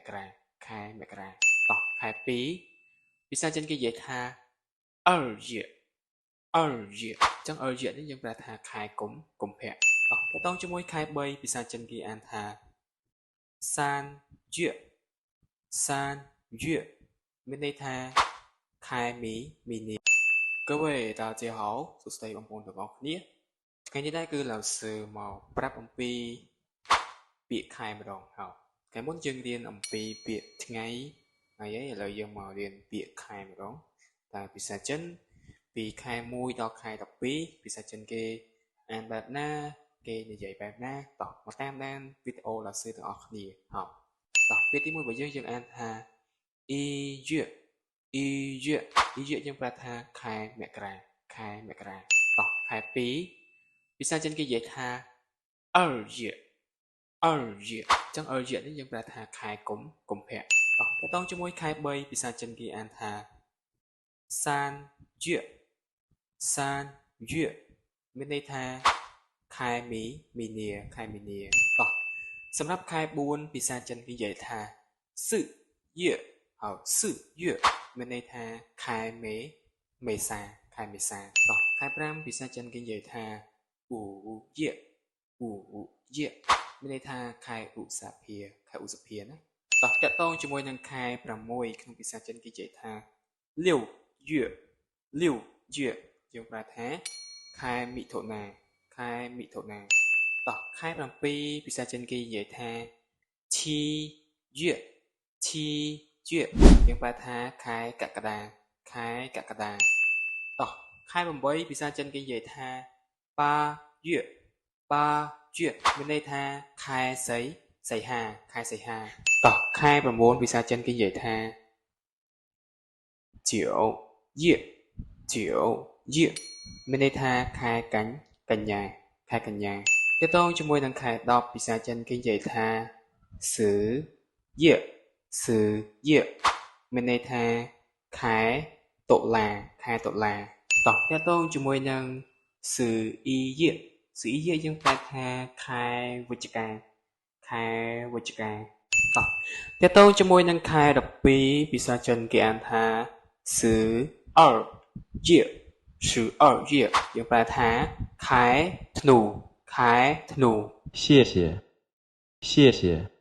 មករាខែមករាតោះខែ2ភាសាចិនគេនិយាយថា二月二月អញ្ចឹង二月នេះយើងប្រែថាខែកុម្ភៈតោះតកតងជាមួយខែ3ភាសាចិនគេអានថា三月三月មានន័យថាខែមីនា各位大家好សួស្តីបងប្អូនទាំងអស់គ្នាថ្ងៃនេះដែរគឺ老师មកប្រាប់អំពីពាក្យខែម្ដងហើយថ្ងៃមុនយើងរៀនអំពីពាក្យថ្ងៃហើយឥឡូវយើងមករៀនពាក្យខែម្ដងតើភាសាចិនពីខែ1ដល់ខែ12ភាសាចិនគេអានបែបណាគេនិយាយបែបណាតោះមកតាមដានវីដេអូ老师ទាំងអស់គ្នាហោតោះពាក្យទី1របស់យើងយើងអានថា一月一月一月យើងប្រែថាខែមករាខែមករាតោះខែ2ភាសាចិនគេនិយាយថា二月二月អញ្ចឹង二月នេះយើងប្រែថាខែកុម្ភៈតោះតកតងជាមួយខែ3ភាសាចិនគេអានថា三月三月មានន័យថាខែមីនាខែមីនាតោះសម្រាប់ខែ4ភាសាចិនគេនិយាយថា四月好四月មានន័យថាខែមេសាខែមេសាតោះខែ5ភាសាចិនគេនិយាយថា五月五月មានន័យថាខែឧសភាខែឧសភាណាតោះតកតងជាមួយនឹងខែ6ក្នុងភាសាចិនគេនិយាយថា六月六月យើងប្រែថាខែមិថុនាខែមិថុនាតោះខែ7ភាសាចិនគេនិយាយថា七月七月យើងប្រែថាខែកក្កដាខែកក្កដាតោះខែ8ភាសាចិនគេនិយាយថា八月八月មានន័យថាខែសីហាខែសីហាតោះខែ9ភាសាចិនគេនិយាយថា九月九月មានន័យថាខែកញ្ញាខែកញ្ញាទាក់ទងជាមួយនឹងខែ10ភាសាចិនគេនិយាយថា十月十月មានន័យថាខែតុលាខែតុលាតោះទាក់ទងជាមួយនឹង十一月十一月យើងប្រែថាខែវិច្ឆិកាខែវិច្ឆិកាតោះទាក់ទងជាមួយនឹងខែ12ភាសាចិនគេអានថា十二月十二月យើងប្រែថាខែធ្នូខែធ្នូ 谢谢，谢谢。